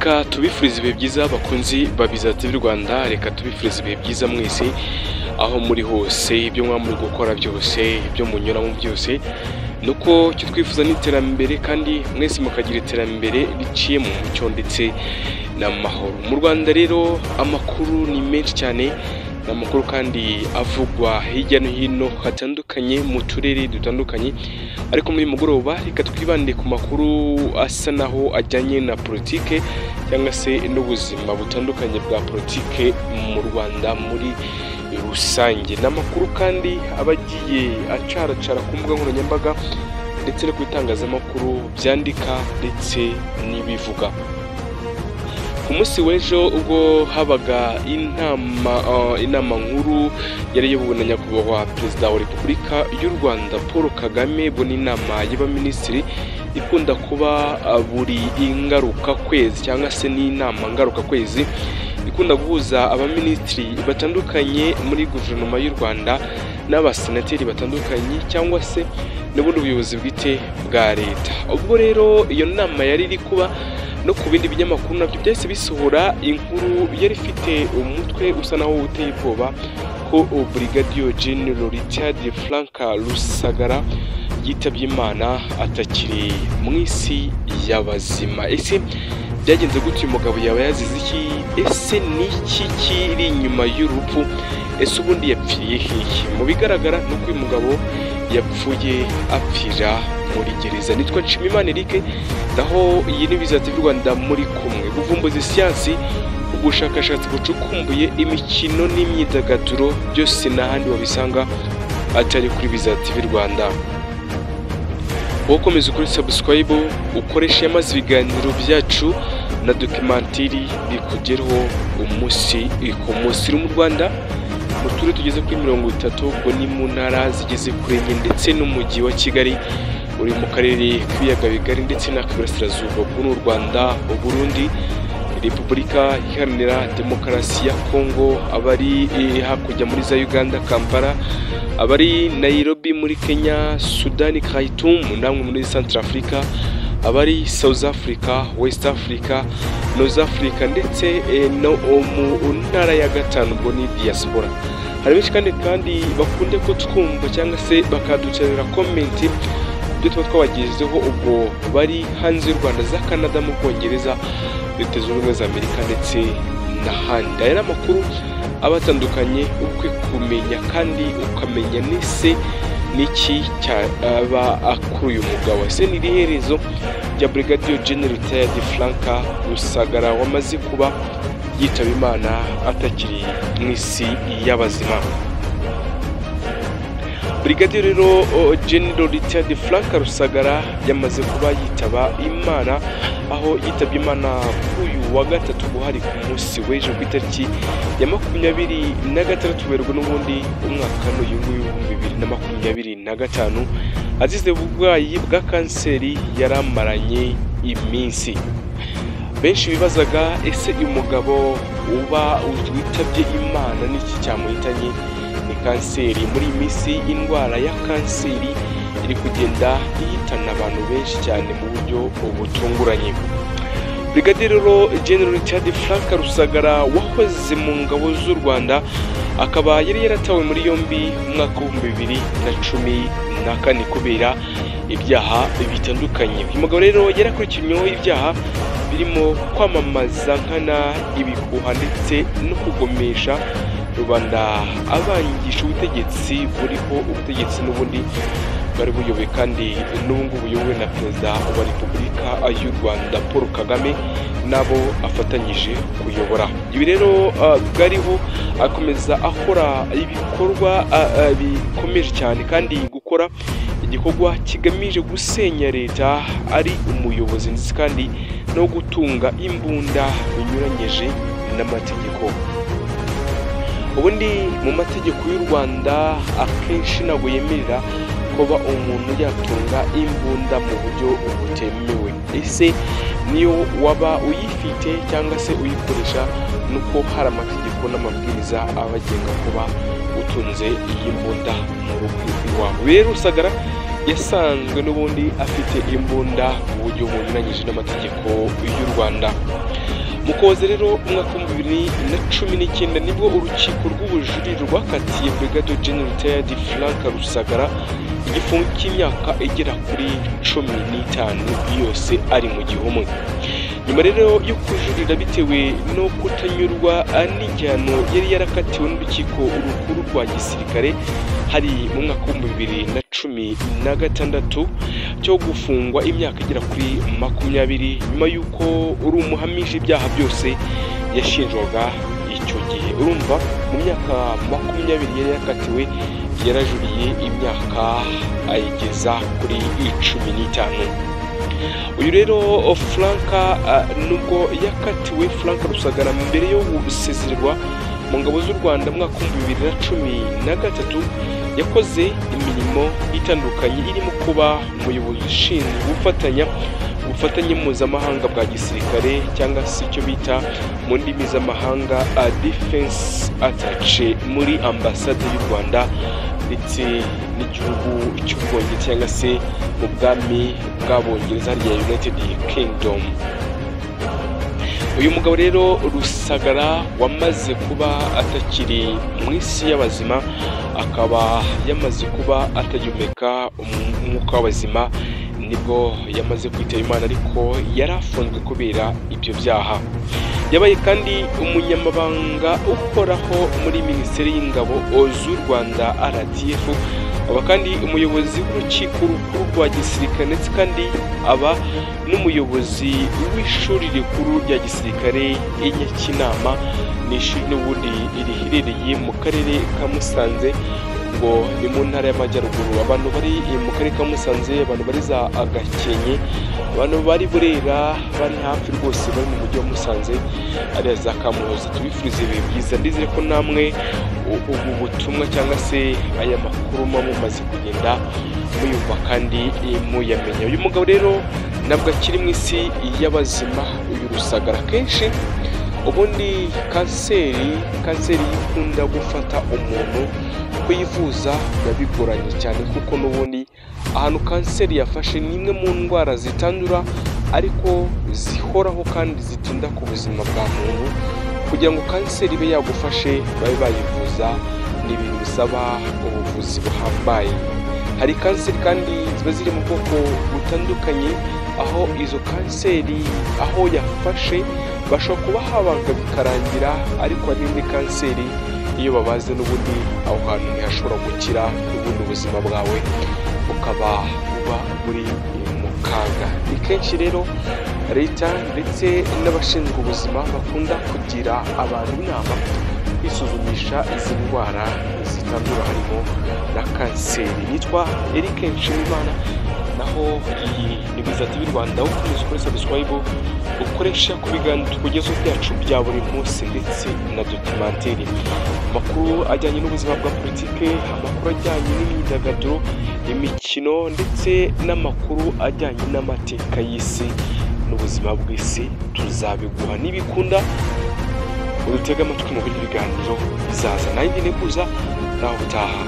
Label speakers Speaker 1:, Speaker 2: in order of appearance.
Speaker 1: Reka tubifurize ibihe byiza bakunzi ba Biza TV Rwanda, reka tubifurize ibihe byiza mwese aho muri hose, ibyo mwaba muri gukora byose, ibyo munyuramo byose, nuko icyo twifuza ni iterambere kandi mwese mukagira iterambere riciye mu mucyo ndetse n'amahoro. Mu Rwanda rero amakuru ni menshi cyane, ni amakuru kandi avugwa hirya no hino hatandukanye mu turere dutandukanye, ariko muri uyu mugoroba reka twibande ku makuru asa naho ajyanye na politike cyangwa se n'ubuzima butandukanye bwa politike mu Rwanda muri rusange. Ni amakuru kandi aba agiye acaracara ku mbuga nkoranyambaga ndetse no ku bitangazamakuru byandika ndetse n'ibivuga. Ku munsi w'ejo ubwo habaga inama nkuru yari iyobowe na nyakubahwa Perezida wa Repubulika y'u Rwanda Paul Kagame, ubwo ni inama y'abaminisitiri ikunda kuba buri ngarukakwezi cyangwa se n'inama ngarukakwezi ikunda guhuza abaminisitiri batandukanye muri guverinoma y'u Rwanda n'abasenateri batandukanye cyangwa se n'ubundi buyobozi bwite bwa leta. Ubwo rero iyo nama yari iri kuba no ku bindi binyamakuru nabyo byahise bisohora inkuru yari ifite umutwe usa naho uteye ubwoba ko Brigadier General Richard Frank Rusagara yitabye Imana atakiri mu isi y'abazima. Ese byagenze gute? Uyu mugabo yaba yazize iki? Ese ni iki kiri inyuma y'urupfu? Ese ubundi yapfiriye hehe? Mu bigaragara ni uko uyu mugabo yapfuye apfira muri gereza. Nitwa Nshimiyimana Eric, naho iyi ni Biza TV Rwanda muri kumwe. Ubuvumbuzi, siyansi, ubushakashatsi bucukumbuye, imikino n'imyidagaduro byose n'ahandi wabisanga atari kuri Biza TV Rwanda. Wowe ukomeza ukuri subscribe, ukoreshe maze ibiganiro byacu na documentary bikugereho umunsi ku munsi. Uri mu Rwanda mu turere tugeze kuri 30, ubwo ni mu ntara zigeze kuri enye ndetse n'umujyi wa Kigali, uri mu karere k'ibiyaga bigari ndetse n'ak'iburasirazuba bw'u Rwanda, Burundi, Repubulika Iharanira Demokarasi ya Kongo, abari hakurya muri za Uganda Kampala, abari Nairobi muri Kenya, Sudani Khartoum namwe muri Central Africa, abari South Africa, West Africa, North Africa ndetse no mu ntara ya gatanu ubwo ni diaspora. Hari benshi kandi bakunde ko twumva cyangwa se bakaducerera comment ibyo tuba twabagejejeho ubwo bari hanze y'u Rwanda, za Canada, mu Bwongereza, Leta Zunze Ubumwe za Amerika ndetse n'ahandi. Aya ni amakuru aba atandukanye ukwiye kumenya kandi ukamenya n'ese n'iki cyaba kuri uyu mugabo. Ese ni irihe herezo rya Brigadier General Retired Frank Rusagara wamaze kuba yitaba Imana atakiri mu isi y'abazima? Brigadier rero General Retired Frank Rusagara yamaze kuba yitaba Imana, aho yitabye Imana kuri uyu wa gatatu guhari ku munsi w'ejo ku itariki ya 26 Werurwe n'ubundi umwaka n'uyu nguyu 2025, azize uburwayi bwa kanseri yaramaranye iminsi. Benshi bibazaga ese uyu mugabo uba witabye Imana n'iki cyamuhitanye? Ni kanseri. Muri iyi minsi indwara ya kanseri iri kugenda ihitana abantu benshi cyane mu buryo butunguranye. Brigadier General Richard Frank Rusagara wahoze mu ngabo z'u Rwanda akaba yari yaratawe muri yombi mu mwaka 2014 kubera ibyaha bitandukanye. Uyu mugabo rero yarakurikiranyweho ibyaha birimo kwamamaza nkana ibihuha ndetse no kugomesha rubanda abangisha ubutegetsi buriho, ubutegetsi n'ubundi bari buyobowe kandi n'ubu ngubu buyobowe na Perezida wa Repubulika y'u Rwanda Paul Kagame nabo afatanyije kuyobora. Ibi rero bwariho akomeza akora ibikorwa bikomeje cyane kandi gukora igikorwa kigamije gusenya leta ari umuyobozi ndetse kandi no gutunga imbunda binyuranyije n'amategeko. Ubundi mu mategeko y'u Rwanda akenshi ntabwo yemerera kuba umuntu yatunga imbunda mu buryo butemewe. Ese niyo waba uyifite cyangwa se uyikoresha, nuko hari amategeko n'amabwiriza abagenga kuba utunze iyi mbunda mu rugo iwawe. Rero Rusagara yasanzwe n'ubundi afite imbunda mu buryo bunyuranyije n'amategeko y'u Rwanda. Mu Kuboza rero umwaka wa 2019 nibwo urukiko rw'ubujurire rwakatiye Brigadier General Retired Frank Rusagara igifungo cy'imyaka igera kuri 15 yose ari mu gihomwe. Nyuma rero yo kujurira bitewe no kutanyurwa n'igihano yari yarakatiwe n'urukiko rukuru rwa gisirikare hari mu mwaka wa 2016 cyo gufungwa imyaka igera kuri 20 nyuma y'uko urumuhamije ibyaha byose yashinjwaga icyo gihe. Urumva mu myaka 20 yari yakatiwe yarajuriye imyaka ayigeza kuri 15. Uyu rero Frank nubwo yakatiwe Frank Rusagara mbere yo gusezererwa mu ngabo z'u Rwanda mu mwaka wa 2013 yakoze imirimo itandukanye irimo kuba umuyobozi ushinzwe ubufatanye mpuzamahanga bwa gisirikare cyangwa se icyo bita mu ndimi z'amahanga Defense Attaché muri ambasade y'u Rwanda ndetse n'igihugu cy'Ubwongereza cyangwa se mu bwami bw'Abongereza rya United Kingdom. Uyu mugabo rero Rusagara wamaze kuba atakiri mu isi y'abazima, akaba yamaze kuba atagihumeka umwuka w'abazima, nibwo yamaze kwitaba Imana, ariko yarafunzwe kubera ibyo byaha. Yabaye kandi umunyamabanga uhoraho muri Minisiteri y'Ingabo z'u Rwanda RDF, aba kandi umuyobozi w'urukiko rukuru rwa gisirikare ndetse kandi aba n'umuyobozi w'ishuri rikuru rya gisirikare i Nyakinama, ni ishuri n'ubundi riherereye mu karere ka Musanze, ngo ni mu ntara y'Amajyaruguru. Abantu bari mu karere ka Musanze, abantu bari za Gakenke, abantu bari Burera, bari hafi rwose bari mu mujyi wa Musanze ariya za Kamuhoza, tubifurize ibihe byiza. Ndizere ko namwe ubu butumwa cyangwa se aya makuru muba mumaze kugenda muyumva kandi muyamenya. Uyu mugabo rero ntabwo akiri mu isi y'abazima, uyu Rusagara. Kenshi ubundi kanseri ikunda gufata umuntu, kuyivuza biba bigoranye cyane kuko n'ubundi ahantu kanseri yafashe ni imwe mu ndwara zitandura ariko zihoraho kandi zitinda ku buzima bwa muntu. Kugira ngo kanseri ibe yagufashe babe bayivuza ni ibintu bisaba ubuvuzi buhambaye. Hari kanseri kandi ziba ziri mu bwoko butandukanye, aho izo kanseri aho yafashe bashobora kuba habaga bikarangira, ariko hari n'indi kanseri iyo babaze n'ubundi aho hantu ntihashobora gukira, n'ubundi ubuzima bwawe bukaba buba buri mu kaga. Ni kenshi rero leta ndetse n'abashinzwe ubuzima bakunda kugira abantu inama kwisuzumisha izi ndwara zitandura harimo na kanseri. Nitwa Eric Nshimiyimana, naho iyi ni Bwiza TV Rwanda. Ukomeza ukore subscribe, ukoresha ku biganiro tukugezaho byacu bya buri munsi ndetse na documentary, amakuru ajyanye n'ubuzima bwa politike, amakuru ajyanye n'imyidagaduro, imikino ndetse n'amakuru ajyanye n'amateka y'isi n'ubuzima bw'isi tuzabiguha. Nibikunda udutege amatwi mu bindi biganiro bizaza. Nanjye nikuza naho utaha.